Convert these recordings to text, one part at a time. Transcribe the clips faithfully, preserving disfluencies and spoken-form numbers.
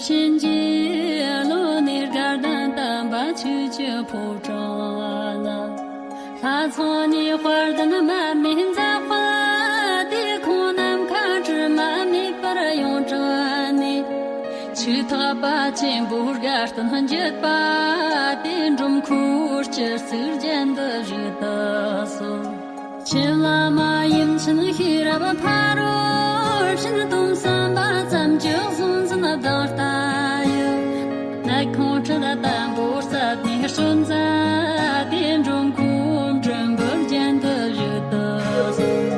གཤིན་རྗེའི་གློ་ནས་དགའ་ལྡན་དམ་པ་ཆོས་ཀྱི་ཕོ་བྲང་ན། ལྷ་ཚོགས་ནས་དཔལ་ལྡན་མར་མེ་མཛད་པ་དེ། ཁོང་ནམ་མཁའ་དྲི་མ་མེད་པར་ཡོངས་གྲགས་ནས། ཆོས་ཐེག་པ་ཆེན་པོའི་དགའ་སྟོན་བརྒྱུད་པ་དེ། འབྲོམ་ཁོལ་སྤྱི་གཙུག་རྒྱན་དུ་བཞུགས་དུ་གསོལ། ཆེན་བླ་མ་ཡུམ་ཆེན་ཤེས་རབ་ཕ་རོལ་ཕྱིན། སྟོང་བསམ་པ་ཙམ་གྱི་གཟུང་འཛིན་བདག་ལྟ་ཡི། ནད་ཁོང་ཁྲི་དང་དམ་པོ་རྩད་ནས་གསོན་མཛད་དེ། འབྲོམ་ཁོལ་འབྲུམ་བུ་རྒྱན་དུ་བཞུགས་དུ་གསོལ།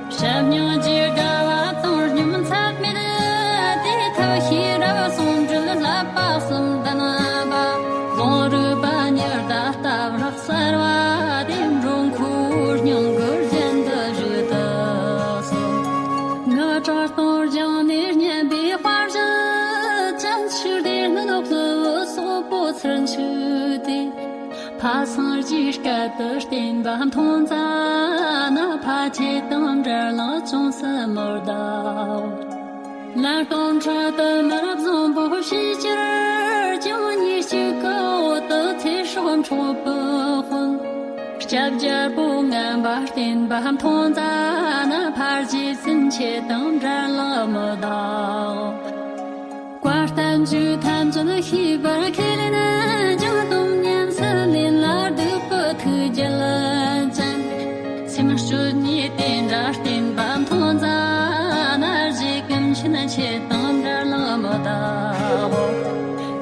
ཞབས་སྙིང་རྗེ་དགའ་བ་བཏང་སྙོམས་ཚད་མེད་དེ། ཐུགས་ཤེས་རབ་གསུང་སྤྲུལ་བསླབ་པ་གསུམ་ལྡན་པ། ལུང་རིགས་པ་ཉི་ཟླ་ལྟ་བུར་གསལ་བ་དེ། འབྲོམ་ཁོལ་སྙིང་གི་རྒྱན་དུ་བཞུགས་དུ་གསོལ། ངག་གྲགས་སྟོང་ལྗང་ནས་སྙན་པའི་དཔལ་གཞི་ཅན། ཕྱི་ལྡེ་སྣོད་གློ་བུ་སོག་པོ་ཚུར་འཆུས་ཏེ། ཕ་སངས་རྒྱས་སྐད་དུ་བསྟན་པ་མཐོང་ཙ་ན། ཕ་ཁྱེད་དང་འབྲལ་ལགས་ཅུང་ཟད་མི་གདའོ། ལན་སྟོང་ཕྲག་དུ་མར་བཟང་པོ་ཞེས་གྱུར་ཀྱང་། ཉིན་གཅིག་གི་འོག་ཏུ་ཚེ་སྲོག་འཕྲོག་པའི་དཔོན། སྐྱབས་རྒྱལ་པོ་ངན་པ་བསྟན་པ་མཐོང་ཙ་ན། ཕ་རྗེ་བཙུན་ཁྱེད་དང་འབྲལ་ལགས་མི་གདའོ། བཀའ་བསྟན་བཅོས་ཐམས་ཅད་ཤེས་པར་ཁས་ལེན་ཀྱང་། དོན་ཉམས་སུ་ལེན་ལ་སྡུག་པའི་ཐུགས་རྒྱལ་ཅན། སེམས་སྤྱོད་ཉིད་དེ་འདྲ་བསྟན་པ་མཐོང་ཙ་ན། རྗེ་ཀུན་མཁྱེན་ཁྱེད་དང་འབྲལ་ལགས་མི་གདའོ།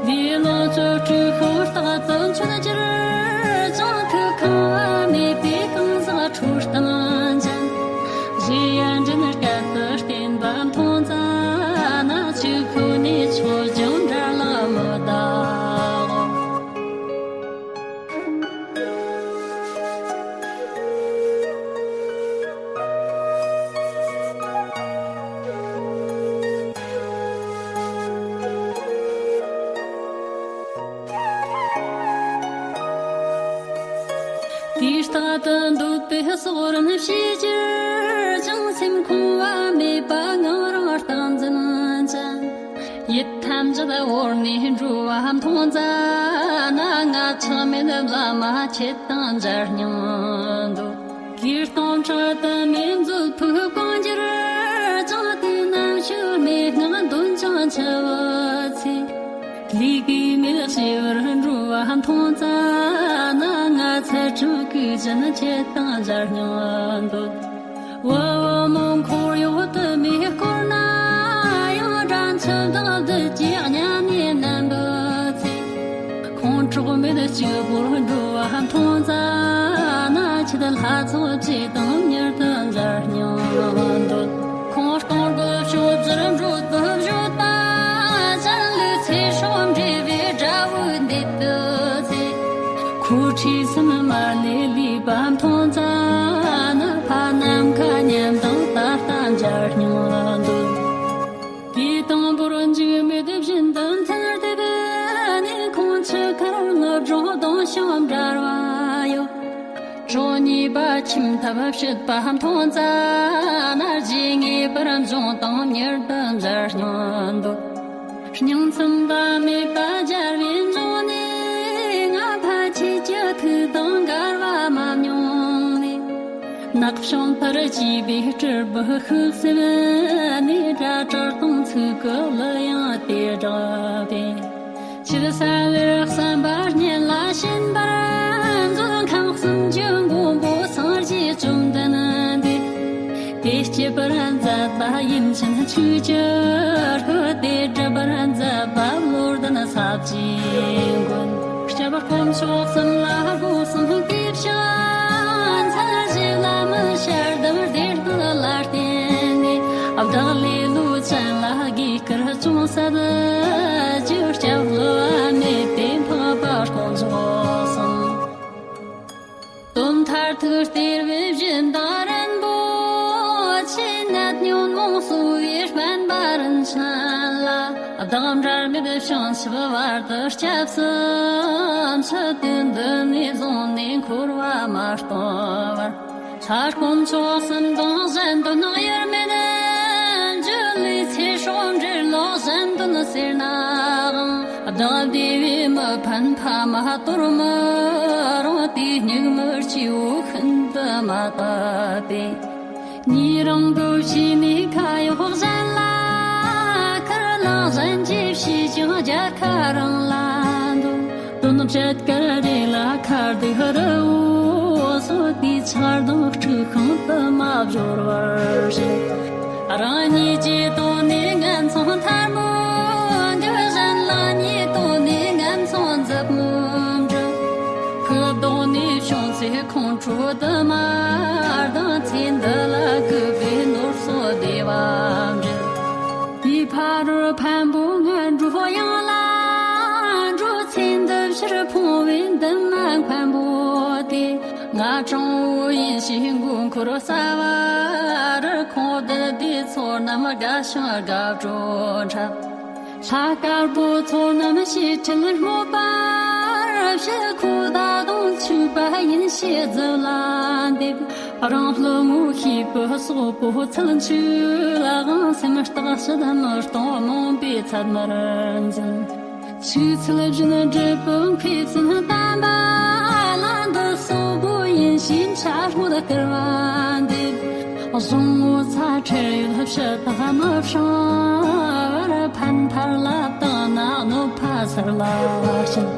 ལས་ལོངས་སྤྱོད་འཁྲུལ་ཤོར་རྟག་ཏུ་འཆོལ་གྱུར་ཅིང་། ཐུགས་ཁེངས་པ་མེད་པའི་གང་ཟག་འཕྲོད་བསྟེན་ཅན། རྗེ་ཡར་འདྲེན་སྐད་དུ་བསྟན་པ་མཐོང་ཙ་ན། ཆོས་ཁོ་ནའི་ཕྱོགས་ཀྱང་འབྲལ་ལགས་མི་གདའོ། དུས་རྟག་ཏུ་འདོད་པའི་སྲོག་རིན་བྱས་གྱུར་ཅིང་། སེམས་ཁོང་བ་མེད་པ་ངང་རིང་རྟག་འཛིན་ཅན། ཡིད་ཐམས་ཅད་བོར་ནས་འགྲོ་བ་མཐོང་ཙ་ན། ང་ཆགས་མེད་བླ་མ་ཁྱེད་དང་མཇལ་སྙིང་འདོད། གོས་སྟོང་ཕྲག་དུ་མའི་མཛོད་ཕུག་གང་གྱུར་ཅིང་། དུས་ནམ་ཞིག་མེ་ལྔ་འདོན་ཅིང་འཆི་བའི་ཚེ། ལས་ཀྱི་མེ་ལྕེ་བར་འགྲོ་བ་མཐོང་ཙ་ན། ང་ཚུལ་ཁྲིམས་ཀུན་ཅན་ཁྱེད་དང་མཇལ་སྙིང་འདོད། བུ་བུ་མོ་འཁོར་གཡོག་དུ་མས་བསྐོར་ན་ཡང་། དགྲ་འཆི་བདག་བདུད་ཀྱིས་བརྙ་ནས་མནན་པའི་ཚེ། ཁོང་ཁྲོ་མེད་གཅིག་པུར་འགྲོ་བ་མཐོང་ཙ་ན། ཁྱེད་ལྷ་ཚོགས་ཀྱི་དང་མྱུར་དུ་མཇལ་སྙིང་འདོད། ཁོང་སྟོང་གི་ཕྱོགས་བཅུར་འགྲོ་དུ་བཞོད་པ་ཅན། ལུས་ཚེ་སྲོག་འབྲེལ་བའི་དགྲ་བོའི་འདུད་པའི་ཚེ། ཁོ་ཁྲིས་སུ་མ་ལས་ལུས་པ་མཐོང་ཙ་ན། ཕ་ནམ་མཁའ་མཉམ་དང་ད་ལྟ་མཇལ་སྙིང་འདོད། དེ་དང་པོར་འཇིགས་མེད་བཞིན་དུ་མཚན་ལྡེབ་ནས། ཁོང་ཆུ་ཁར་ངུར་སྒྲོག་ལྡང་ཞིང་འབྲལ་བ་ཡོད། གྲོགས་གཉིས་པ་ཁྱིམ་ཐབ་བྱེད་པ་མཐོང་ཙ་ན། རྗེས་ངེས་པར་འབྱུང་དང་མྱུར་དུ་མཇལ་སྙིང་འདོད། སྙིང་ཚིམ་པ་མེད་པ་རྒྱལ་བའི་འབྱུང་གནས། ང་ཕ་ཁྱེད་ཀྱི་ཐུགས་དང་འགལ་བ་མ་མྱོང་ནས། ནག་ཕྱོགས་མཐར་གྱིས་པའི་སྤྲུལ་པའི་ཤུགས་སེམས་ནས། དགྲ་གྲོལ་དང་ཚིག་གི་གླུ་དབྱངས་དེ་བསྒྲགས་པས། ཕྱིར་གསལ་བའི་བསམ་པ་སྙན་ལ་བྱིན་པར་མཛོད། ཁམས་གསུམ་གྱི་མགོན་པོ་སངས་རྒྱས་བཅོམ་ལྡན་འདས། དེ་སྐྱེད་པར་མཛད་པ་ཡུམ་ཆེན་ཆོས་ཀྱི་སྐུ། དེ་སྒྲུབ་པར་མཛད་པ་བློ་ལྡན་ས་བཅུའི་མགོན། སྐྱབས་དཀོན་མཆོག་གསུམ་ལ་སྒོ་གསུམ་གུས་ཕྱག་འཚལ་ཞིང་། བླ་མའི་ཞལ་གདམས་བདེ་སྟོན་ལ་བརྟེན་ནས། བདག་ལེ་ལོ་ཅན་ལ་དགེ་བསྐུལ་ཅུང་ཟད་ཅིག། སྐྱབས་བསླུ་བ་མེད་པའི་འཕགས་པ་དཀོན་མཆོག་གསུམ། དོན་མཐར་ཐུག་སྟེར་བའི་བཞིན་དང་རིན་པོ་ཆེ། ནད་ཉོན་མོངས་གསོ་བའི་སྨན་པ་རིན་ཆེན་ལ། བདག་འབྲལ་མེད་བྱང་ཆུབ་བར་དུ་སྐྱབས་སུ་མཆི། དུས་འདི་ནས་བཟུང་ནས་འཁོར་བ་མ་སྟོངས་བར། ལྷ་དཀོན་མཆོག་གསུམ་དང་གཞན་དོན་དབྱེར་མེད་འབྱུང་། ལུས་ཚེ་སྲོག་འབྲེལ་ལོག་གཞན་དོན་ ཟེར་ནའང་། བདག་བདེ་བའི་མི་ཕན་ཕ་མ་དོར་མི་རུང་། དེའི་སྙིགས་མའི་སྐྱེ་བོ་ཤིན་ཏུ་མ་དག་པས། ཉེ་རིང་གི་བྱས་ནས་ཁ་གཡོག་གཞན་ལ་ཁུར་ལ། གཞན་གྱིས་བྱས་ཀྱང་རྒྱལ་ཁ་རང་ལ་འདོད། དོན་བྱེད་དཀའ་དེ་ལ་ཁ་སྡུག་རི་བོ་སོགས་དེའི་ཆགས་སྡང་དཀྲུག་ཤིང་དུ་མ་སྦྱོར་བར་བྱེད། རང་ཉིད་ཀྱི་དོན་ནི་ངན་སོང་ཐལ་མོ་འགྲུབ། གཞན་ལ་ཉེས་དོན་ནི་ངན་སོང་འཛབ་མོ་འགྲུབ། ཕུགས་དོན་ནི་བྱུང་ཚེ་ཁོང་ཁྲོ་དུ་མ་ལྡང་། ཚེ་འདི་ལ་གུས་པས་ནོར་སོགས་བདེ་བ་འབྲི། དེའི་ཕ་རོལ་ཕན་པོ་ངན་འགྲོ་ཡང་ལ་འགྲོ། ཚེ་འདི་ཕྱིར་ཕུང་བའི་འདུན་མ་འཁོན་པོ་དེ། ང་དྲང་བོ་ཡིན་ཞེས་མགོ་འཁོར་ཟ་བ་རུ། ཁོང་དུ་དེ་ཚོ་རྣམས་དགའ་ཞིང་དགའ་སྤྲོ་འཁྲབ། ལྷ་དཀར་པོ་ཚོ་རྣམས་ཞེ་ཁྲེལ་སྨོད་པར་བྱེད། ཁོ་ད་དུང་ཆོས་པ་ཡིན་ཞེས་རྫུ་ལ་འདེབས། རང་བློ་ངོ་ཤེས་པའི་སོག་པོ་ཚུལ་འཆོས་ལའང་། སེམས་རྟག་ཕྱི་མི་གཏོང་རྨོངས་པའི་ཚད་མར་འཛིན། ཆོས་ཚུལ་བཞིན་སྒྲུབ་པའི་མཁས་བཙུན་དམ་པ་ལ། འདི་སོག་པོ་ཡིན་ཞེས་འཕྱ་སྨོད་སྐུར་བ་འདེབས། གཟུང་ངོ་ཚ་ཁྲེལ་ཡོད་ཕྱི་ཐག་མི་སྲུང་བར། ཕན་ཕར་ལ་བཏང་ན་གནོད་པ་ཚུར་ལ་བྱིན།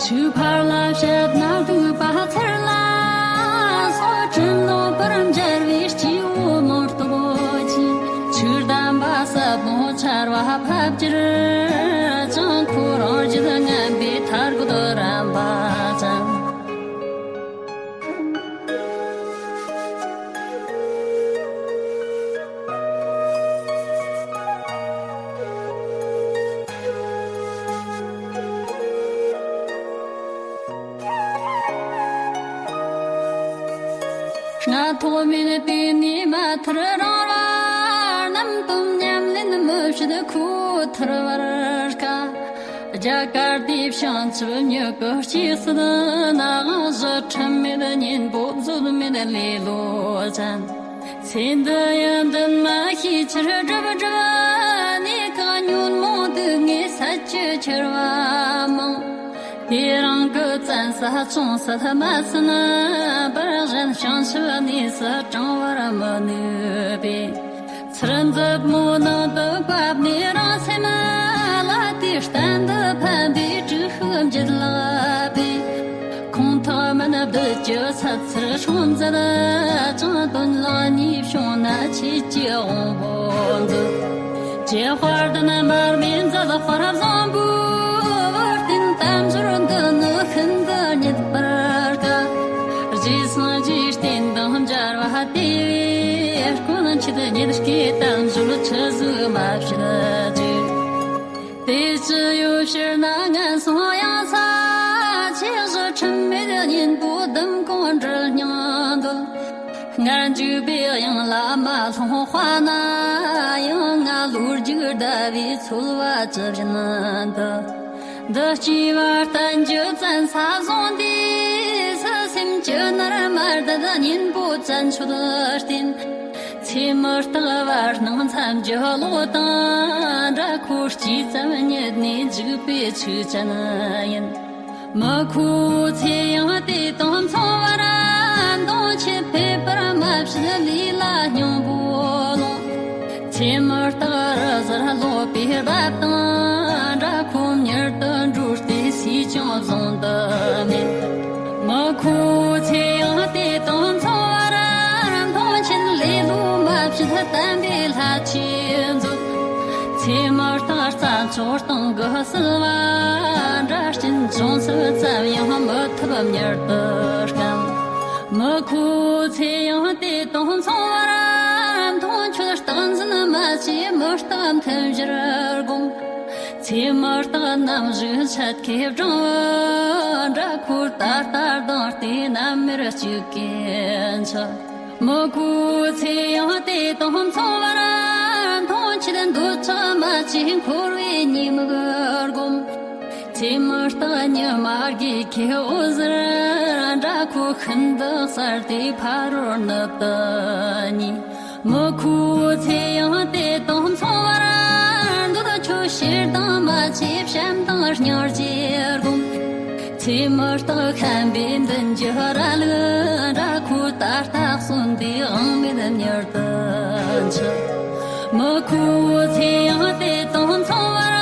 ཆོས་ཕར་ལ་བཤད་ན་སྡིག་པ་ཚུར་ལ་གསོག། དྲིན་ལོག་པར་འཇལ་བའི་སྐྱེ་བོ་མི་རྟག་ཅིང་། ཆོས་བདེན་པ་ཟབ་མོ་ཆར་བ་ཕབ་གྱུར་ཀྱང་། ཁོ་རང་རྒྱུད་ངན་པའི་ཐར་འགོད་རན་པ་ཅན། སྔ་ཐོག་མེད་དུས་ནས་མ་ཐར་རང་ར། རྣམ་སྟོན་ཉམས་ལེན་མི་བྱེད་ཁོ་ཐར་བར་དཀའ། རྒྱ་གར་དེ་བྱང་ཆུབ་མྱུ་གུ་སྐྱེས་སྲིད་ནའང་། གཞི་ཁྲིམས་མེད་གཉེན་པོ་བཟོད་མེད་ལེ་ལོ་ཅན། ཚེ་འདི་ཡི་འདུན་མ་ཤེས་ཕྱིར་སྒྲུབ་སྒྲུབ་ནས། བཀག་ཉོན་མོངས་དུག་ལྔས་སད་ཀྱི་འཁྱེར་བ་མང་། དེ་རང་གི་བཙན་ས་ཅུང་ཟད་མ་ཟིན་པར། གཞན་བྱང་ཆུབ་གནས་སུ་དྲང་བར་མི་ནུས་པས། ཚུར་མཛུབ་མོ་ནང་དུ་བཀབ་ནས་རང་སེམས་ལ། དེ་གཏན་དུ་ཕན་པའི་དྲུག་ཤུགས་འབྱེད་ལགས་པས། ཁོང་ཐག་མིན་བདུད་ཀྱི་ཚ་ཚུར་སྲུང་མཛད་ཅིང་། དོན་ལ་ཉེས་བྱུང་ན་ཆོས་ཀྱི་དབང་པོ་མཛོད། ཀྱེ་དཔལ་ལྡན་མར་མེ་མཛད་དཔལ་བཟང་པོའི་བསྟན། དལ་འབྱོར་འདི་ནི་ཤིན་ཏུ་རྙེད་པར་དཀའ། རྗེས་སངས་རྒྱས་བསྟན་དང་སྦྱར་བ་དེ་བས་དཀོན། ཁྱེད་ཉིད་ཀྱིས་དལ་འབྱོར་ཆི་ཟིག་མ་བྱེད་ཅིག། དེ་ཅི་ཡོད་ཕྱིར་ན་ངན་སོང་ཡང་ཚ་ཆེ། གཞི་ཁྲིམས་མེད་གཉེན་པོ་ལྡུམ་གང་འབྲལ་སྙིང་འདོད། ངར་འཇུག་པའི་དབྱིངས་ལ་མ་ལྷུང་དཔའ་ན་ཡང་། ང་ལོ་རྒྱུས་བརྡལ་བའི་ཚོལ་བ་ཅི་བཞིན་དུ། འདི་སྐྱེ་བ་གཏན་གྱི་བཙན་ས་བཟུང་དུས་སུ། སེམས་ཀྱི་ནར་མར་དུ་གཉེན་པོ་བཙན་ཆོད་བསྟེན། ཚེ་མི་རྟག་བར་སྣང་མཚམས་ཀྱི་གློག་དང་འདྲ། ཁོ་སྐྱེས་ཙམ་ཉིད་ནས་འཇིག་པའི་ཆོས་ཅན་ཡིན། མི་ཁོ་ཚེ་ཡང་དེ་དང་མཚུངས་པར་འདོང་། ཆེད་ཕེབས་པར་མ་བྱེད་ལས་ལ་སྙིང་པོ་ལོངས། ཚེ་མི་རྟག་རི་ཟུར་ལོག་པའི་རྦབ་དང་འདྲ། ཁོ་མྱུར་དུ་འགྲོ་སྟེ་སུས་ཀྱང་བཟུང་དུ་མེད། མི་ཁོ་ཚེ་ཡང་དེ་དང་མཚུངས་པར་མཐོང་། ཆེད་ལས་ལོ་མ་བྱེད་བསྟན་པའི་ལྷ་ཆོས་མཛོད། ཚེ་མི་རྟག་རྩྭ་མཆོག་སྟེང་གི་བསིལ་བ་འདྲ། སྐྱིན་ཅུང་ཟད་ཙམ་ཡང་མི་ཐུབ་མྱུར་དུ་སྐམ། མི་ཁོ་ཚེ་ཡང་དེ་དང་མཚུངས་པར་མཐོང་། ཁྱོད་རྟག་འཛིན་མ་བྱས་མི་རྟག་མཐུན་བཞིར་བསྒོམ། ཚེ་མི་རྟག་ནམ་ཞིག་འཆད་ཁའི་སྦྲང་བུ་འདྲ། ཁོ་ལྟར་ལྟར་ལྡང་སྟེ་ནམ་མེར་གཅིག་གིས་འཆི། མི་ཁོ་ཚེ་ཡང་དེ་དང་མཚུངས་པར་མཐོང་། ཁྱེད་འདོད་ཆགས་མ་བྱས་འཁོར་བའི་ཉེས་དམིགས་བསྒོམ། ཚེ་མི་རྟག་ཉི་མ་དགུའི་ཁའི་འོད་ཟེར་འདྲ། ཁོ་ཤིན་ཏུ་གསལ་ཏེ་ཕ་རོལ་ནུབ་ཏུ་ཉེ། མི་ཁོ་ཚེ་ཡང་དེ་དང་མཚུངས་པར་འདོད། ཁྱོད་ ཕྱིར་དང་མ་ཆད་བྱམས་དང་སྙིང་རྗེར་བསྒོམ། ཚེ་མི་རྟག་ཤན་པའི་མདུན་གྱི་ར་ལུག་འདྲ་ཁོ་ད་ལྟ་གསོན་དུས་དབང་མེད་མྱུར་དུ་འཆི། མི་ཁོ་ཚེ་ཡང་དེ་དང་མཚུངས་པར་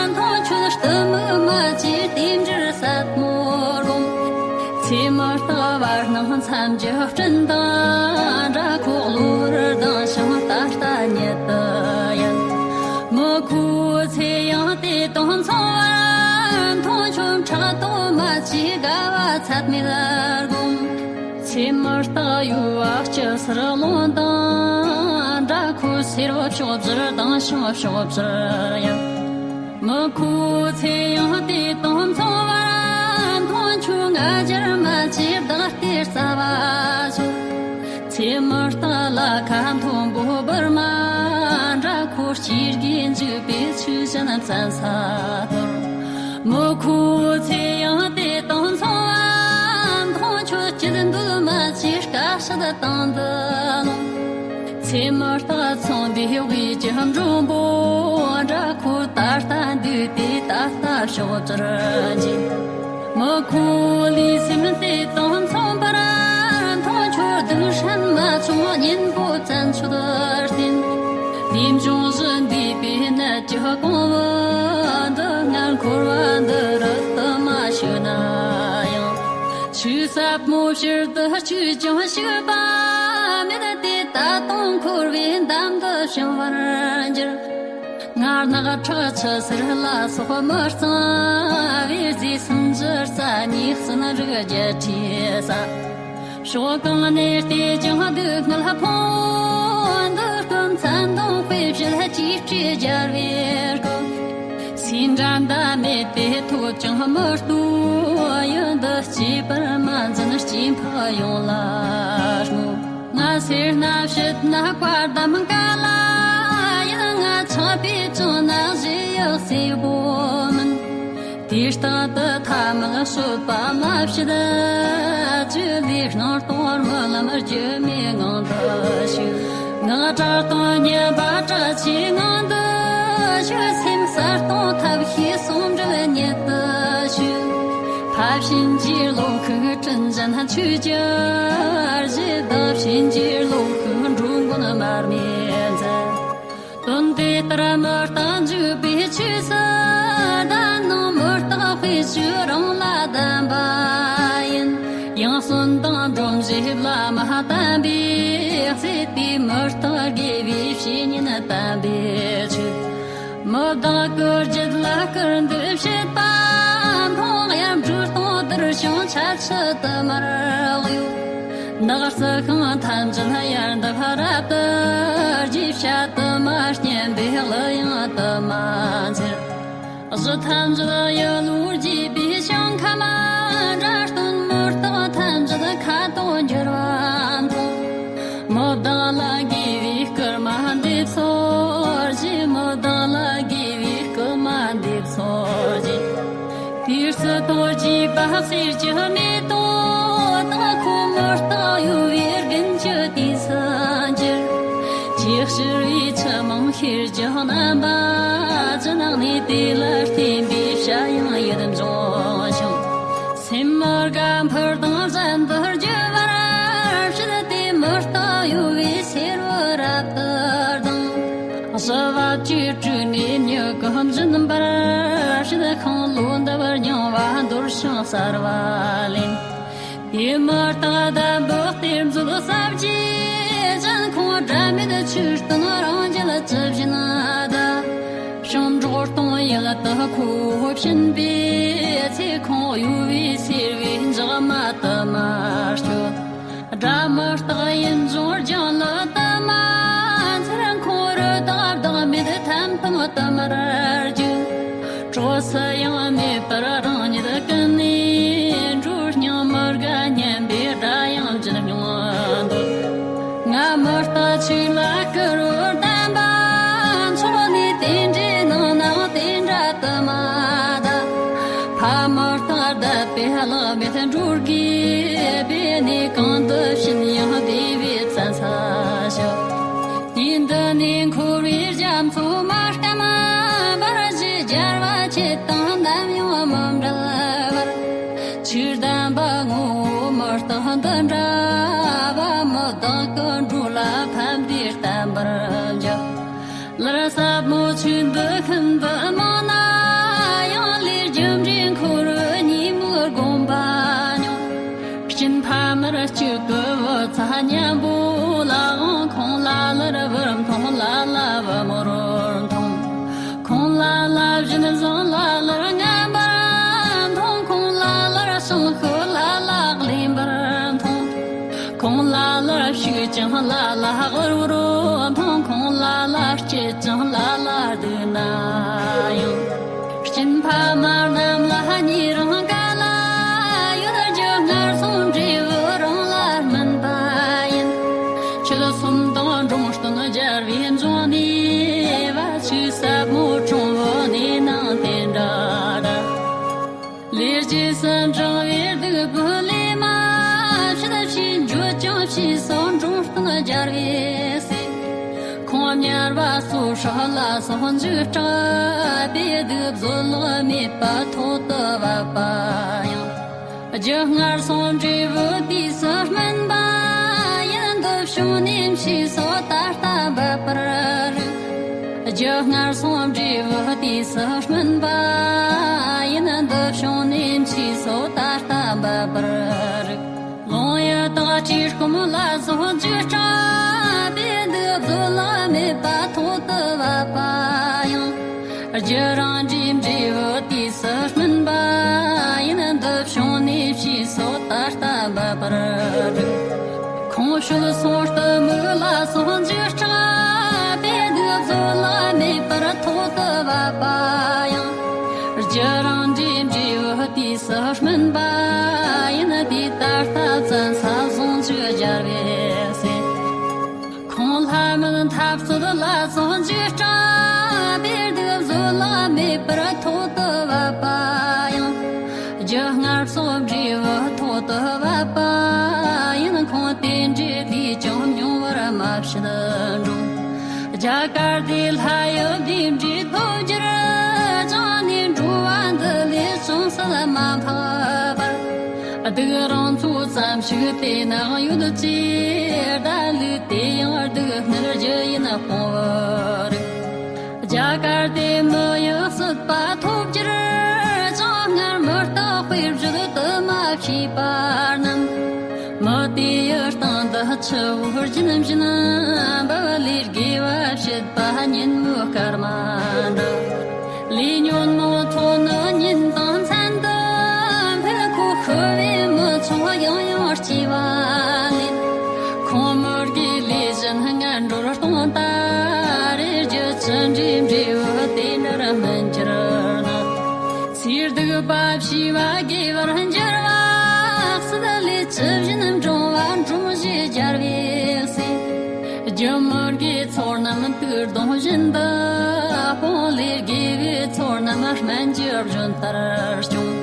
མཐོང་ཆོས་གཏི་མུག་མ་བཅོས་རྟེན་འབྲེལ་ཟབ་མོར་བསྒོམ། ཚེ་མི་རྟག་བར་སྣང་མཚམས་ཀྱི་སྤྲིན་དང་འདྲ་ཁོ་གློ་བུར་ལྡང་ཞིང་ད་ལྟ་ཉིད་དུ་ཡལ། མི་ཁོ་ཚེ་ཡང་དེ་དང་མཚུངས་པར་མཐོང་ཆོས་ཕྲག་དོག་མ་བཅོས་དགའ་བ་ཚད་མེད་བསྒོམ། ཚེ་མི་རྟག་གཡོ་བ་སྐྱུར་སེར་རླུང་དང་འདྲ་ཁོ་སེར་བ་ཕྱོགས་བཅུར་ལྡང་ཞིང་ཕྱོགས་བཅུར་ཡལ། མི་ཁོ་ཚེ་ཡང་དེ་དང་མཚུངས་པར་མཐོང་ཆོས་ང་རྒྱལ་མ་བཅོས་བདག་ལྟའི་རྩ་བ་ཆོད། ཚེ་མི་རྟག་ལ་ཁ་མཐོན་པོ་སྦུར་མ་འདྲ་ཁོ་སྐྱེ་རྒས་འཇིག་པའི་ཆོས་ཅན་བཙན་ས་དོར། མི་ཁོ་ཚེ་ཡང་དེ་དང་མཚུངས་པར་མཐོང་ཆོས་སྐྱིད་འདོད་མ་བཅོས་དཀའ་བཤགས་དང་འདུལ། ཚེ་མི་རྟག་ཚངས་པའི་དབུས་ཀྱི་འགྲོན་པོ་འདྲ་ཁོ་ད་ལྟ་འདུས་ཏེ་ད་ལྟ་ཕྱོགས་བཅུར་འགྱེལ། མི་ཁོ་ལུས་སེམས་དེ་དང་མཚུངས་པར་མཐོང་ཆོས་སྡུག་ཧྲན་མ་བྱུང་གཉེན་པོ་བཙན་མཆོད་བསྟེན། ལུས་འབྱུང་བཞི་འདུས་པའི་ནད་ཀྱི་གོང་བུ་འདི་སྔར་འཁོར་བ་འདི་རུ་དུ་མ་ཞུགས་ན་ཡང་། ཆོས་ཟབ་མོ་ཕྱིར་དུ་བཅོས་ཀྱང་ཞུགས་པ་མེད་དེ། ད་དུང་འཁོར་བའི་འདམ་དུ་བྱིང་བར་འགྱུར། ངར་ནག་ཁྲག་ཆུ་སེར་ལ་སོགས་མི་གཙང་བའི་རྫས་སུམ་ཅུ་རྩ་གཉིས་གསུམ་རིགས་བརྒྱད་ཁྲིའི་ས། ཕྱོགས་གང་ནས་བལྟས་ཀྱང་སྡུག་བསྔལ་ཕུང་པོ་འདི་ཀུན། མཚན་དང་དཔེ་བྱད་ཅིག་ཅར་རྒྱལ་བའི་སྐུ། སུས་འགྲན་ཟླ་མེད་པས་ཐོབ་ཀྱང་མི་ལྟོས་ཡུལ་འདི། གཅེས་པར་མ་འཛིན་སྐྱེ་འཕགས་ཡོངས་ལ་བསྔོ། ང་སེར་སྣ་ཕྱུག་ན་བཀའ་གདམས་ཀ་ལ་ཡིན། ང་ཆགས་པས་བཅིངས་ན་བཞེས་ཡག་སྲིད་པོ་མིན། དུས་རྟག་ཏུ་ཐ་མལ་སྤྱོད་པ་མ་བྱེད། བཅོས་ལས་སྣང་སྟོང་རྨི་ལམ་སྒྱུ་མའི་ངང་དུ་ཞུགས། ངག་གྲགས་དང་བརྙན་པ་གྲགས་ཆེའི་ངང་དུ་ཞུགས། སེམས་གསལ་སྟོང་ཐབས་ཤེས་ཟུང་འབྲེལ་ཉིད་དུ་ཞུགས། ཕ་བྱིན་གྱིས་བློ་ཁུག་དྲིན་ཅན་ཆོས་ཀྱི་རྗེ། བདག་བྱིན་གྱིས་བློ་ཁུག་འགྲོ་མགོན་མར་མེ་མཛད། དོན་དེ་ལྟར་མི་རྟག་འཇུག་པའི་ཆོས་སུ་གདམས་ནས། མི་རྟག་དཔེ་བཅོས་རང་ལ་གདམས་པ་ཡིན། ཡང་གསོན་དང་སྒྲོམ་གཞི་བླ་མ་དམ་པས་གཙོས་ཏེ། མི་རྟག་དགེ་བའི་བཤེས་གཉེན་དམ་པས་མཆོད། མི་བདག་གི་རྒྱུད་ལ་སྐུར་འདེབས་བྱེད་པ་མཐོང་། གཡར་འབྲུ་སྟོང་བསྡུར་ཞིང་ཆ་ཆུ་དུ་མར་གཡོ། ནགས་སུ་ཤིང་ཐམས་ཅད་གཡར་འདབ་རབ་ཏུ་རྒྱས། བྱ་དུ་མ་སྙན་པས་གླུ་དབྱངས་དུ་མ་འཚེར། གཞི་ཐམས་ཅད་གཡུ་ལོས་རྒྱས་པའི་ཞིང་ཁམས་འདྲ་སྟོན། མི་རྟག་ཐམས་ཅད་ཁ་དོག་འགྱུར་བ་མཐོང་། མི་བདག་ལ་དགེ་བའི་སྐུར་མ་འདེབས་སོ་ཞེས། མི་བདག་ལ་དགེ་བའི་སྐུར་མ་འདེབས་སོ་ཞེས། དུས་སུ་ཐོག་གཅིག་པ་གསེར་གྱི་མེ་ཏོག་དག་ཁོ་མི་རྟག་གཡོ་བའི་རྒྱུན་གྱི་དུས་སུ་འགྱུར། ཅིག་ཕྱིར་བའི་ཆུ་མང་ཤེལ་གྱི་རྣམ་པ་ཅན། ནགས་ནས་དེ་ལ་བརྟེན་པའི་བྱ་ཡང་ཡིད་འབྱུང་ཞིང་། སེམས་མི་དགའ་འཕུར་ལྡིང་གཞན་དུ་རྒྱུ་བར་བྱེད་དེ། མི་རྟག་གཡོ་བའི་སེར་བུ་རབ་ཏུ་ལྡང་། བཞི་བ་བཅུ་དྲུག་ནས་མྱུ་གུ་འབྱིན་པར་བྱེད། ཤིང་ལོ་འདབ་རྙིང་བ་འདོར་ཞིང་གསར་བ་ལེན། དེ་མི་རྟག་འདམ་བུ་གཏེར་མཛོད་ཟབ་རྒྱས་ཅན། ཁོང་སྒྲ་མེད་ཆོས་སྟོན་རང་རྒྱལ་ཇི་བཞིན་གདའ། ཞིང་འབྲོག་སྟོང་ཡུལ་དུ་ཁོ་བོ་ཕྱིན་པའི་ཚེ། ཁོང་གཡོ་བའི་སེར་བའི་འཇག་མ་དུ་མར་སྤྱོད། སྒྲ་མི་རྟག་ཡིད་འབྱུང་རྒྱང་ལ་དུ་མ་འཚེར། ཁོང་རི་དྭགས་བདག་མེད་ཐན་ཕུན་དུ་མར་རྒྱུ། གྲོགས་སུ་ཡང་མེད་པར་རང་ཉིད་ཀུན་ནས་འགྲོ། སྙིང་མི་དགའ་སྙན་པའི་སྒྲ་ཡང་ཇི་སྙམ་འདོད། ང་མི་རྟག་ཆོས་ལ་བསྐུལ་བར་གདམས་པ་མཆོག་ནས། དེ་འདྲའི་ནང་ན་དེ་འདྲ་དུ་མ་གདའ། ཕ་མི་རྟག་གདམས་པས་བརླག་མེད་འགྲོ་དགོས་པས། གནས་གང་དུ་ཕྱིན་ཡང་བདེ་བའི་བཙན་ས་ཞོག། དུས་འདི་ནས་འཁོར་བའི་རྒྱ་མཚོ་མ་སྐམ་པར། ཆེད་དང་ནམ་ཡང་མི་འབྲལ་བར། ཆོས་བདེན་པ་ངོ་བོ་མི་རྟག་འདི་འདྲ་བ། མི་བདག་གི་འགྲོ་ལ་ཕན་བདེ་བསྟན་པར་བྱ། ལར་ཟབ་མོ་ཆོས་འདི་ཤིན་ཏུ་མང་ན་ཡང་། ལས་རྒྱུ་འབྲས་འཁོར་བའི་ཉེས་དམིགས་བསྒོམ་པ་མྱོང་། སྐྱེམས་ཕ་མར་གཅིག་གི་བུ་ཚ་མཉམ་པོ་ལའང་། ཁོང་ལ་ལར་བུར་མཐོང་། ལ་ལ་བུ་མོར་མཐོང་། ཁོང་ལ་ལ་བཞིན་བཟང་། ལ་ལར་ངན་པར་མཐོང་། ཁོང་ལ་ལར་བྱང་ཤོས། ལ་ལ་གླེན་པར་མཐོང་། ཁོང་ལ་ལར་ཕྱུག་ཅིང་། ལ་ལ་དབུལ་བོར་མཐོང་། ཁོང་ལ་ལར་སྐྱིད་ཅིང་། ལ་ལ་སྡུག་ན་ཡང་། སྐྱེམས་ཕ་མ་རྣམས་ལ་ཉེ་རིང་ག་ལ་ཡོད། རྒྱུ་སྔར་སོང་འབྲས་བུ་རང་ལ་སྨིན་པ་ཡིན། ཆོས་གསུམ་དང་འབྲོམ་སྟོན་སྦྱར་བའི་འབྱུང་གནས་པ། ཆོས་ཟབ་མོ་དྲང་བོ་ནས་ནང་དེ་འདྲ་འདྲ། ལས་རྗེས་སུ་འབྲང་བའི་སྡིག་པའི་ལས་མ་བྱེད། ཕྱིས་འགྱོད་ཀྱང་ཕྱིས་སུ་འབྲོམ་སྟོན་སྦྱར་བའི་ཚེ། ཁོང་དམྱལ་བ་སོ་སྲོག་ལ་སོགས་འཇིགས་སྐྲག་པས། སྡིག་བཟོད་གླགས་མེད་པ་ཐོག་ཏུ་བབས་པ་ཡང་། རྒྱུ་སྔར་སོང་འབྲས་བུ་དུས་སུ་སྨིན་པ་ཡིན། འདི་བྱུང་ནས་ཕྱིས་སུ་ད་ལྟ་འབད་པར་རིགས། རྒྱུ་སྔར་སོང་འབྲས་བུ་དུས་སུ་སྨིན་པ་ཡིན། འདི་བྱུང་ནས་ཕྱིས་སུ་ད་ལྟ་འབད་པར་རིགས། ལོང་ཡི་དག་བཅས་སྐོམ་ལ་སོགས་འཇིགས་སྐྲག་པས། སྡིག་བཟོད་གླགས་མེད་པ་ཐོག་ཏུ་བབས་པ་ཡང་། རྒྱུ་རང་འབྲས་འབྲས་བུ་དུས་སུ་སྨིན་པ་ཡིན། འདི་བྱུང་ནས་ཕྱིས་སུ་ད་ལྟ་འབད་པར་རིགས། ཁོང་ཞོལ་སོང་གཏི་མུག་ལ་སོགས་འཇིགས་སྐྲག་པས། སྡིག་བཟོད་གླགས་མེད་པར་ཐོག་ཏུ་བབས་པ་ཡང་། རྒྱུ་རང་འབྲས་འབྲས་བུ་དུས་སུ་སྨིན་པ་ཡིན། དེ་ད་ལྟ་བཙན་ས་ཟུང་འཇུག་སྦྱར་བའི་ཚེ། ཁོང་ལྷ་མིན་འཐབ་རྩོད་ལ་སོགས་འཇིགས་སྐྲག་པས། སྡིག་བཟོད་གླགས་མེད་པར་ཐོག་ཏུ་བབས་པ་ཡང་། རྒྱུ་སྔར་སོང་འབྲས་བུ་ཐོག་ཏུ་བབས་པ་ཡིན། ཁོང་དེ་འདྲའི་དུས་ཀྱང་མྱོང་བར་མ་བྱེད་འགྲོ། རྒྱ་གར་དེ་ལྷ་ཡི་དེ་འདྲའི་ཐོབ་གྱུར་ཅིང་ནི། འགྲོ་བ་འདི་ལས་ཅུང་ཟད་མ་འཕགས་པར། སྡིག་རང་ཚོགས་ཙམ་ཞིག་དེ་ན་ཡོད་ཅེས། བརྡ་ལུས་དེ་ཡང་སྡིག་བསྔལ་རྒྱུ་ཡིན་སྤོང་བར་རིགས། རྒྱ་གར་དེ་མི་ཡི་སྲིད་པ་ཐོབ་གྱུར་ཅིང་། སྔར་མི་རྟག་དཔེ་བརྗོད་དུ་མ་ཤེས་པ་རྣམས། མི་དེ་ཡི་སྟེང་དུ་ཆུ་བོ་རྒྱུན་བཞིན་འབབ། ལས་དགེ་བ་བྱེད་པ་ཉིན་མོའི་སྐར་མ་འདྲ། ལས་ཉོན་མོངས་ཚོགས་ནི་ཉིན་དང་མཚན་དུ་འཕེལ། ཁོ་ཤི་བས་མི་ཚོགས་ཡང་ཡང་སྐྱེ་བ་ལེན། ཁོང་མི་དགེ་ལས་གཞན་ངན་འགྲོར་གཏོང་ད་རེ། རྒྱུ་ཅི་འདྲའི་འབྲས་བུ་དེ་འདྲར་སྨིན་གྱུར་ན། ཚེ་སྡིག་པ་བྱས་པ་དགེ་བར་འགྱུར་བ་སྲིད། ལས་ཅི་བཞིན་འབྲང་བ་འབྲོམ་ཞེས་སྦྱར་བའི་ཚེ། རྒྱུ་མི་དགེ་ཚོགས་རྣམས་དུག་སྡོང་བཞིན་དུ་སྤོང་། ལས་དགེ་བའི་ཚོགས་རྣམས་སྨན་གྱི་རྒྱུན་ལྟར་སྐྱོང་།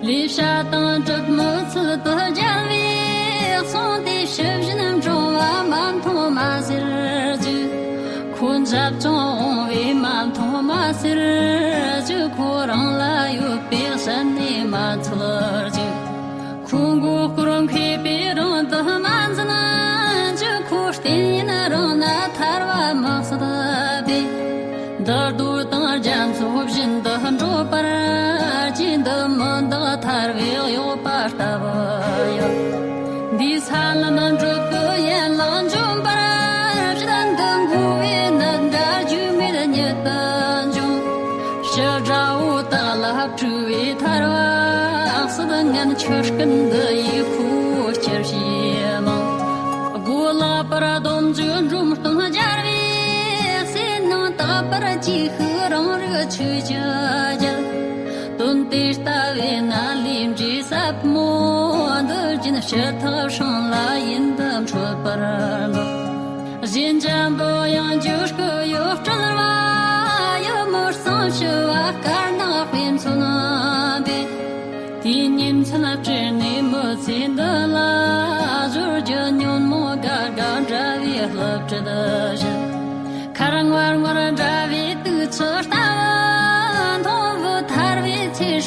ལས་བྱ་དང་གྲུབ་མི་ཚུལ་དུ་སྦྱར་བས་གསུངས་ཏེ། ཕྱི་བཞིན་འབྲང་བ་མ་མཐོང་མ་ཟེར་རྒྱུ། ཁོ་འཇབ་ཅིང་འོང་བས་མ་མཐོང་མ་ཟེར་རྒྱུ། ཁོ་རང་ལ་ཡོད་པའི་ཞལ་ནས་མ་འཚལ་རྒྱུ། ཁོ་མགོ་སྐོར་མཁས་པས་རང་དུ་མ་འཛིན་རྒྱུ། ཁོ་རྟེན་ཡིན་རང་ན་ཐར་བ་མི་སྲིད་པས། འདི་རྡོ་དང་རྒྱ་མཚོ་བཞིན་དུ་འགྲོ་བར་བགྱི། འདི་མི་འདག་ཐར་བའི་གཡོག་པ་ལྟ་བུ་ཡོད། འདིས་ཧ་ལམ་འགྲོ་ཀུན་ཡན་ལག་འཇོམས་པར་བྱེད། འདི་མགོ་བོའི་ནད་འདྲ་རྒྱུས་མེད་ཉིད་དུ་འཇོམས། ཕྱི་དགྲ་བོ་དག་ལ་སྤྲུལ་བའི་ཐར་བ་སྲིད། ངན་ཆོས་ཀུན་འདི་ཡིས་ཁོ་སྤྱིར་ཞེས་མང་། སྒོ་ལག་པར་སྡོམ་རྒྱུ་འབྲོམ་སྟོན་སྦྱར་བའི་ཚེ། ནང་དག་པར་གྱིས་ཤིག་རང་རིག་ཆོས་ཀྱི་རྒྱལ། དོན་དེ་ལྟ་བས་ན་ལས་འབྲས་ཟབ་མོ་འདི། རྒྱུན་ཕྱི་ཐག་སྲིང་ལ་ཡུན་དུ་འཕྲོད་པར་འདོད། གཞན་འཇམ་པོ་ཡང་འགྱུར་སྐུ་གཡོ་སྤྲུལ་བ་ཡི། མི་གཙང་ཕྱི་བ་དཀར་ནག་དཔེ་མཚོན་པས། དེའི་ཉིན་མཚན་སྤྲུལ་ནས་མི་ཚེ་འདི་ལ་སྦྱོར་རྒྱུ། ཉོན་མོངས་དགའ་དགའ་འདྲ་བའི་བསླུ་བྲིད་བཞིན། མཁར་ངོར་ངོར་འདྲ་བའི་དུག་ཆུ་ལྟ་བུ་མཐོང་། བུ་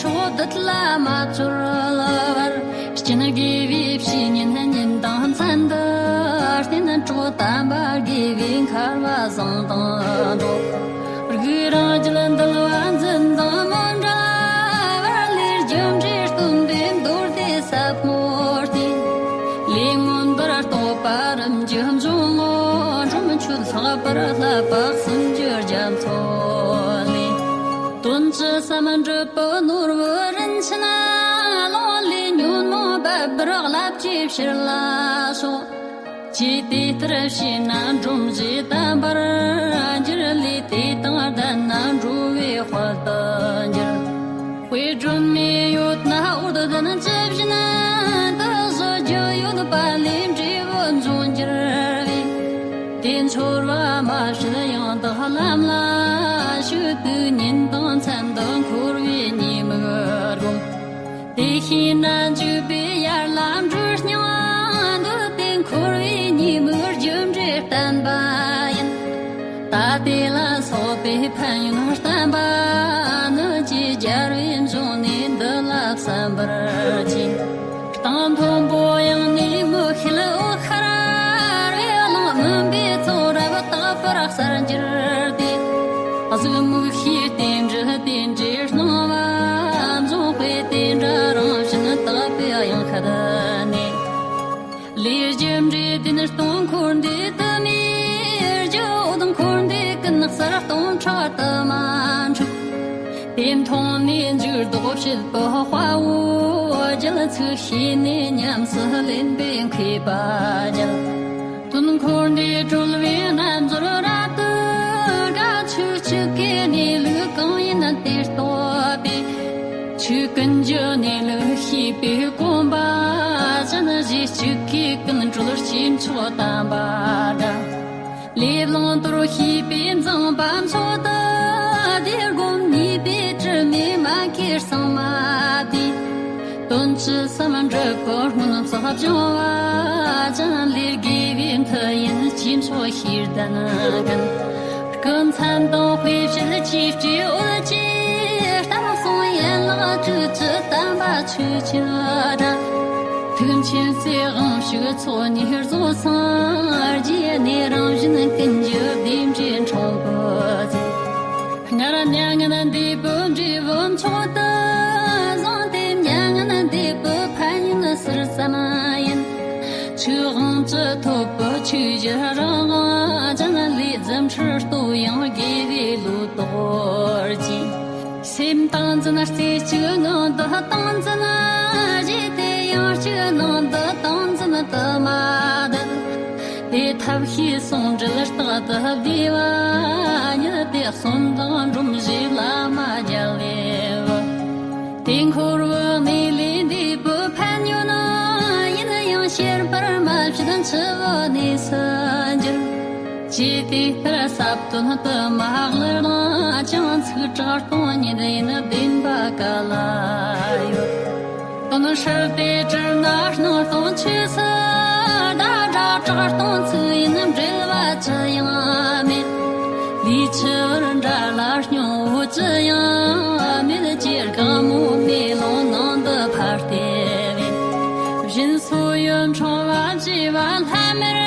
སྲོག་བདུད་ལ་མ་ཚོར་བར། སྐྱིད་དགེ་བའི་བཤེས་གཉེན་ཉིན་དང་མཚན་དུ་བསྟེན། གྲོགས་དམ་པ་དགེ་བའི་མཁར་བ་བཟང་དང་འགྲོགས། རིགས་རང་རྒྱུད་འདུལ་བ་འཛིན་དང་མི་འབྲལ་བར། ལས་རྒྱུ་འབྲས་སྟོན་པའི་མདོ་སྡེ་ཟབ་མོ་སྟེ། ལས་མངོན་པར་རྟོགས་པ་རིམ་གྱིས་འབྱུང་ངོ་། འབྲོམ་ཆོས་ལྷག་པར་བསླབ་པ་སུམ་ཅུ་རྒྱ་མཚོ་ལས། དོན་ཇི་བསམ་འགྲུབ་པའི་ནོར་བུ་རིན་ཆེན་ལོངས། ལས་ཉོན་མོངས་པ་འབར་བའི་རླབས་ཀྱིས་ཕྱིར་ལ་ཕྱོགས། ཅི་དེ་ལྟར་བྱས་ན་འབྲོམ་བཞི་དམ་པར་འགྱུར། ལས་དེ་དང་ལྡན་ན་འགྲོ་བའི་དཔལ་དུ་འགྱུར། དཔེ་སྒྲོན་མེ་ཡོད་ན་འོད་ལྡན་ཅི་བཞིན་དུ། བཟོ་རྒྱུ་ཡོད་པ་ལས་འབྲས་བུ་འབྱུང་འགྱུར་བས། དེ་འཆོར་བ་མ་བྱེད་ཡང་དག་ལམ་ལ་ཞུགས། དུས་ཉིན་དང་མཚན་དུ་འཁོར་བའི་ཉེས་དམིགས་བསྒོམ། དེ་ཤེས་ན་འཇུག་པའི་ཡར་ལ་འགྲོ་སྙིང་འདོད་དེ། འཁོར་བའི་ཉེས་དམིགས་རྒྱུ་འབྲས་བསྟན་པ་ཡིན། ད་དེ་ལ་སོགས་པའི་ཕན་ཡོན་བསྟན་པ་ནི། ཅིས་སྦྱར་བས་འབྱུང་གནས་འདི་ལ་བསམ་པར་གྱིས། གཏམ་མཐོན་པོ་ཡང་ནས་མི་ཤེས། འོད་ཤར་བས་གླིང་མུན་པའི་ཚོགས་རབ་དག་པར་གསལ་གྱུར་ཏེ། གཟུགས་མིག་ཤེས་རྟེན་འབྲེལ་རྟེན་འབྲེལ་སྣང་བ་འབྱུང་བས། དེ་འདྲ་རང་བཞིན་དག་པའི་གཡང་ཤ་ནས། ལས་རྒྱུ་འབྲས་བདེན་སྟོང་འཁོར་འདས་དུ་མའི་རྒྱུ། འོད་འཁོར་འདས་ཀུན་གསལ་སྟོང་ཕྲག་དུ་མ་འཁྲུགས། དེ་མཐོང་ནས་འཇུག་ལྡོག་བྱེད་པའི་དཔའ་བོ་རྒྱལ། ཚིག་ཤེས་ནས་ཉམས་སུ་ལེན་པའི་མཁས་པ་རྒྱལ། དོན་འཁོར་འདས་གྲོལ་བའི་རྣལ་འབྱོར་རབ་ཏུ་དགའ། ཆོས་གཅིག་གི་གནས་ལུགས་གང་ཡིན་དེ་རྟོགས་པས། ཆོས་ཀུན་གྱི་གནས་ལུགས་ཤེས་པའི་གོམས་པ་ཅན། རྗེས་གཅིག་གིས་ཀུན་གྲོལ་སྐྱེས་མཆོག་དམ་པ་འདྲ། ལས་བླང་དོར་ཤེས་པས་མཛངས་པ་མཆོག་ཏུ་བདེ། སྒོམ་གཉིས་པས་དྲི་མས་མ་གོས་གཙང་མ་བསྡུས། དོན་ཇི་བསམ་འགྲུབ་པའི་སྔོན་ཚོགས་སྦྱོང་བ་ཅན། ལས་དགེ་བའི་མཐུ་ཡིན་སྐྱེས་མཆོག་ཤེས་ལྡན་ཀུན། སྐུ་མཚན་དང་དཔེ་བྱད་ཀྱི་སྤྲེའུ་ཅན། གཏམ་གསུང་ཡན་ལག་དྲུག་ཅུ་དམ་པ་ཆོས་ཀྱི་སྒྲ། ཐུགས་མཁྱེན་བརྩེ་དབང་ཕྱུག་ཚོགས་གཉིས་རྫོགས་སངས་རྒྱས། གནས་རང་བཞིན་ཀུན་གྱི་བདེ་འབྲས་འཁྲུངས་པའི་ཚེ། སྔར་མྱ་ངན་འདས་པའི་འབྲས་བུ་མཆོག་ཏུ་བཟུང་སྟེ། མྱ་ངན་འདས་པའི་ཕན་ཡོན་ཟུར་ཙམ་ཡིན། ཆོས་དབང་ཅི་ཐོབ་པའི་ཆོས་ཀྱི་རང་དབང་ཅན། ལས་རྫུ་འཕྲུལ་སྟོབས་ཡངས་དགེ་བའི་ལོ་ཏོག་རྒྱས། སེམས་ཏིང་འཛིན་རྩེ་གཅིག་ངང་དུ་ཏིང་འཛིན་བཞེས་ཏེ། ཡང་གཅིག་ནང་དུ་ཏིང་འཛིན་དུ་མ་བསྡད། དེ་ཐབས་ཤེས་ཟུང་འབྲེལ་རྟག་ཏུ་བསྡུས་པ་ཉིད་དེ། གསུམ་དང་སྒྲོམ་བཞི་བླ་མ་རྒྱལ་བའི་བུ། དེ་འཁོར་བའི་གནས་ལས་འདས་པའི་ཕན་ཡོན་ཡིན་ཡང་། ཤེས་པར་མ་བྱས་འཆི་བའི་གནས་སུ་འགྱུར། ཅི་དེ་ལྟར་ཟབ་དོན་དུ་མ་ལག་ན་ཅང་། ཚིག་ཁྲག་སྟོང་ཉིད་ཡིན་བདེན་པ་ག་ལ་ཡོད། དོན་ཧྲིལ་ཏེ་དྲིལ་ན་སྣང་སྟོང་ཆོས་སུ་གདའ། སྒྲ་གྲགས་སྟོང་ཚིག་ཡིན་འབྲེལ་བ་ཅི་ཡང་མེད། ལུས་འཆི་བར་འདྲ་ལ་སྙིང་པོ་ཅི་ཡང་མེད། ཅེས་དགའ་མོ་མེ་ལོང་ནང་དུ་ཕར་བལྟས་པས། སྦྱིན་སོགས་ཡོན་འཕྲོག་པ་བཅས་པ་ལྷམ་མེར་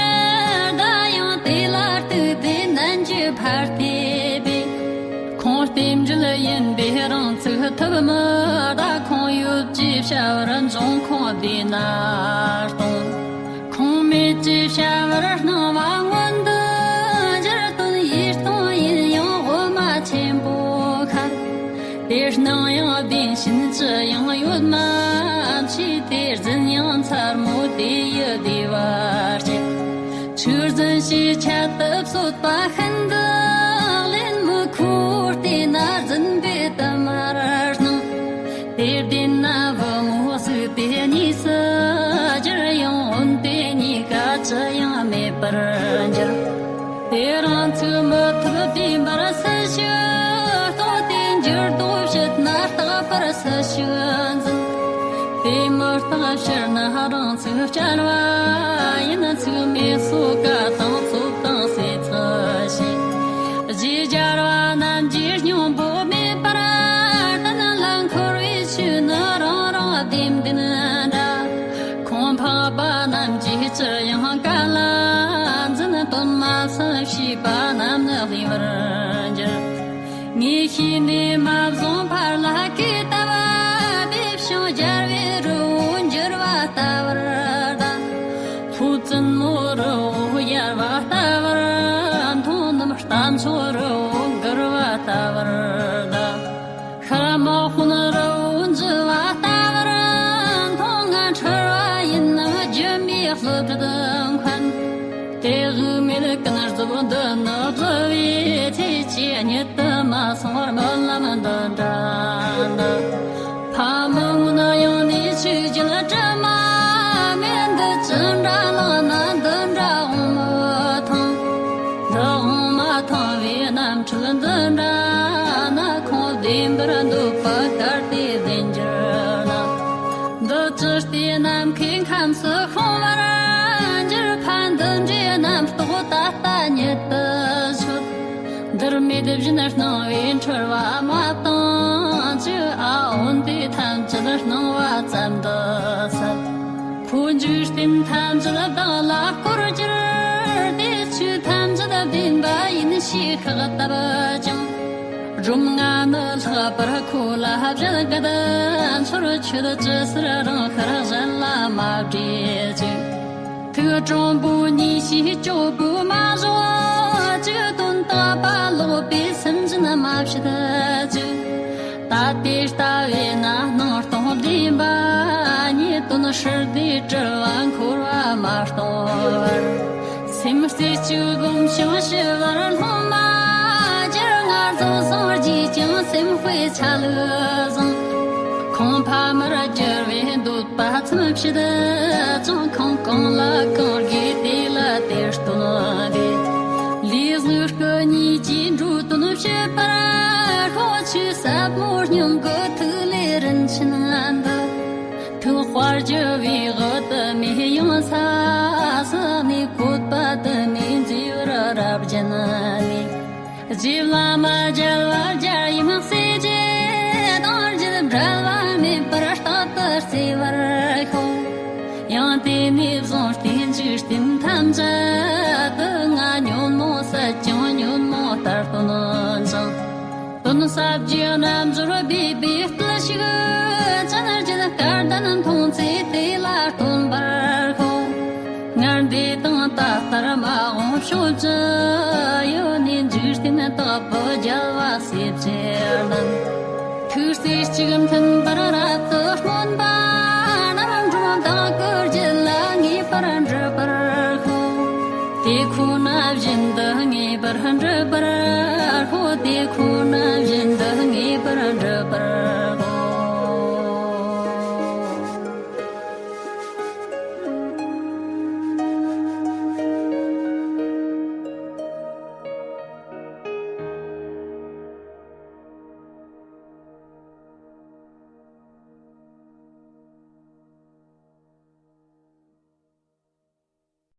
བརྡལ་ཡང་། དེ་ལ་གཏུགས་ཏེ་ནན་གྱིས་ཕར་བལྟས་པས། ཁོང་རྟེན་འབྲེལ་ཡིན་པས་རང་ཚུགས་ཐུབ་མི་གདའ། ཁོང་ཡོད་ཅེས་བྱ་བར་འབྱུང་ཁུངས་བདེ་ན་སྟོང་། ཁོང་མེད་ཅེས་བྱ་བར་སྣང་བ་མངོན་དུ་འགྱུར། དོན་ཡིད་སྟོང་ཡིན་ཡང་དབུ་མ་ཆེན་པོ་ཁར། དེ་སྣང་ཡང་བདེན་ཞེན་ཅི་ཡང་ཡོད་མ་མཆིས། དེ་རྫུན་ཡང་མཚར་མོ་དེ་ཡི་བདེ་བར་སྐྱེ། ཆོས་རྫུན་ཞེས་ཁྱད་དུ་གསོད་པ་ཤིན་ཏུ་གླེན། མི་ཁོ་བོར་བལྟས་ན་རྫུན་པས་དུ་མར་སྣང་། དེ་བདེན་ན་བུ་མོ་གཟུགས་དེ་གཉིས་སུ་གྱུར། ཡང་འོན་ཏེ་གཉིས་ཀ་ཅི་ཡང་མེད་པར་འགྱུར། དེ་རང་ཚུགས་མི་ཐུབ་བདེན་པར་སུ་ཞིག་རྟོགས། དེ་འགྱུར་ལྡོག་ཕྱིར་ན་རྟག་པར་སུ་ཞིག་འཛིན། དེ་མི་རྟག་ཕྱིར་ན་རང་ཚུགས་བསྐྱར་བ་ཡིན། ཚུགས་མེད་སོ་ཀ་དང་རྩོད་དང་ཟེར་ཚུལ་བཞིན། རྗེས་སྦྱར་བ་རྣམས་ཀྱི་སྙིང་པོ་མེད་པར་བསྟན། ལ་འཁོར་བའི་ དམག་དཔོན་རི་བོ་འཇིལ་བ་ལྟ་བུར་མཐོང་ང་འཁྲུལ་བ་ཡིན་ནམ། སྒྱུ་མའི་བློ་གྲོས་འཁོན། དེ་དབུས་མེད་ཀུན་རྫོབ་འདི་ནི་བསླུ་བའི་ཚེ་ཆོས་ཉིད་དུ་མ་སོང་བར་སྨོན་ལམ་འདི་འདྲ་ནི། ཕ་མ་ངུ་ན་ཡང་ནས་ཆོས་བརྒྱུད་དྲི་མ་མེད། འདི་ཅི་འདྲ་ལངས་ན་འདི་འདྲ་འོང་མི་ཐང་། འདི་འོང་མ་ཐང་བའི་རྣམ་འཕྲུལ་འདི་འདྲ་ན། ཁོང་བདེན་པར་འདོད་པ་གལ་ཏེ་བདེན་གྱུར་ན། འདི་ཅི་སྟེ་ནམ་མཁའི་ཁམས་སུ་ཤོང་བར་འགྱུར། ཕ་འདི་འདྲའི་རྣམ་རྟོག་ད་ལྟ་ཉིད་དུ་ཆོད། འདིར་མེད་བཞིན་སྣང་བའི་འཁྲུལ་བ་མ་བཏང་ཅིག། ཨ་འོན་ཏེ་ཐམས་ཅད་སྣང་བ་ཙམ་དུ་ཟད། ཁོ་འཇིག་རྟེན་ཐམས་ཅད་བདག་ལ་བསྐོར་གྱུར་ཏེ། ཆོས་ཐམས་ཅད་བདེན་པ་ཡིན་ཞེས་ཤག་བཏབ་ཀྱང་། སྒྲོམ་ལྔ་ནི་ལྷག་པར་ཁོ་ལ་བཞད་གད། ཚུར་ཆུད་ཅི་ཟེར་རང་ཤར་གཞན་ལ་མ་བྲེལ་ཅིག། ཐུགས་དྲང་པོ་ཉིད་ཞེས་སྐྱོ་པོས་མ་གཞོག་ཅིག། དོན་དག་པ་ལོག་པའི་སེམས་ཅན་མ་བྱེད་ཅིག། ད་དེ་ལྟ་བས་ན་སྣང་སྟོང་བདེན་པ་ཉིད། དོན་ཧྲིལ་བདེ་དྲི་བ་འཁོར་བ་མ་གཏོང་བར། སེམས་རྩེ་གཅིག་བསྒོམ་ཞིང་ཞི་བར་སློབ་མ་གྱུར། ངར་རྫོགས་སངས་རྒྱས་ཀྱང་སེམས་དཔའི་ཆ་ལུགས་བཟང་། ཁོང་ཕ་མར་གྱུར་བའི་འདོད་པ་ཙམ་བྱེད་ཅིང་། ཁོང་གང་ལ་གང་དགོས་དེ་ལ་དེ་སྟོན་ཏེ། ལས་དངོས་སྐུ་གཉིས་ཀྱི་འགྲོ་དོན་བྱེད་པར་ཤོག། ཆོས་ཟབ་མོ་སྙིང་གི་ཐིག་ལེ་རིན་ཆེན་འདི། ཐུགས་དཔལ་གྱུར་པའི་དབུ་དུ་མས་ཡང་ས་བསགས་ནས། བཀོད་པ་དུ་མས་མཛེས་པར་རབ་བརྒྱན་ནས། རྗེ་བླ་མ་རྒྱལ་བ་རྒྱལ་ཡུམ་སྲས་བཅས་དང་། རྒྱུད་འབྲལ་བ་མེད་པར་རྟག་ཏུ་བརྩེ་བར་ཤོག། ཡང་དེ་ནས་བཟུང་སྟེ་འཇིག་རྟེན་ཐམས་ཅད་དུ། ང་ཉོན་མོངས་ཟད་ཀྱང་ཉོན་མོངས་ལྟར་སྟོན་ཅིང་། དོན་ཟབ་རྒྱས་རྣལ་འབྱོར་སྦས་པའི་གཏུལ་ཞིག་ཅན། རྒྱུད་སྐལ་ལྡན་མཐོང་ཚེ་དེ་ལ་སྟོན་པར་ཤོག། ངར་འདི་དང་ད་ལྟར་མ་འོངས་ཕྱོགས་ཀྱི་ཡུལ་ནས། འཇིག་རྟེན་དག་པོ་རྒྱལ་བ་སྲས་བཅས་རྣམས། ཐུགས་རྩེ་གཅིག་མཐུན་པར་རབ་ཏུ་སྨོན་པ་རྣམས། འབྲོམ་བདག་གི་རྒྱུད་ལ་ངེས་པར་འགྲུབ་པར་ཤོག། དེ་ཁོ་ན་བཞིན་དུ་ངེས་པར་འགྲུབ་པར།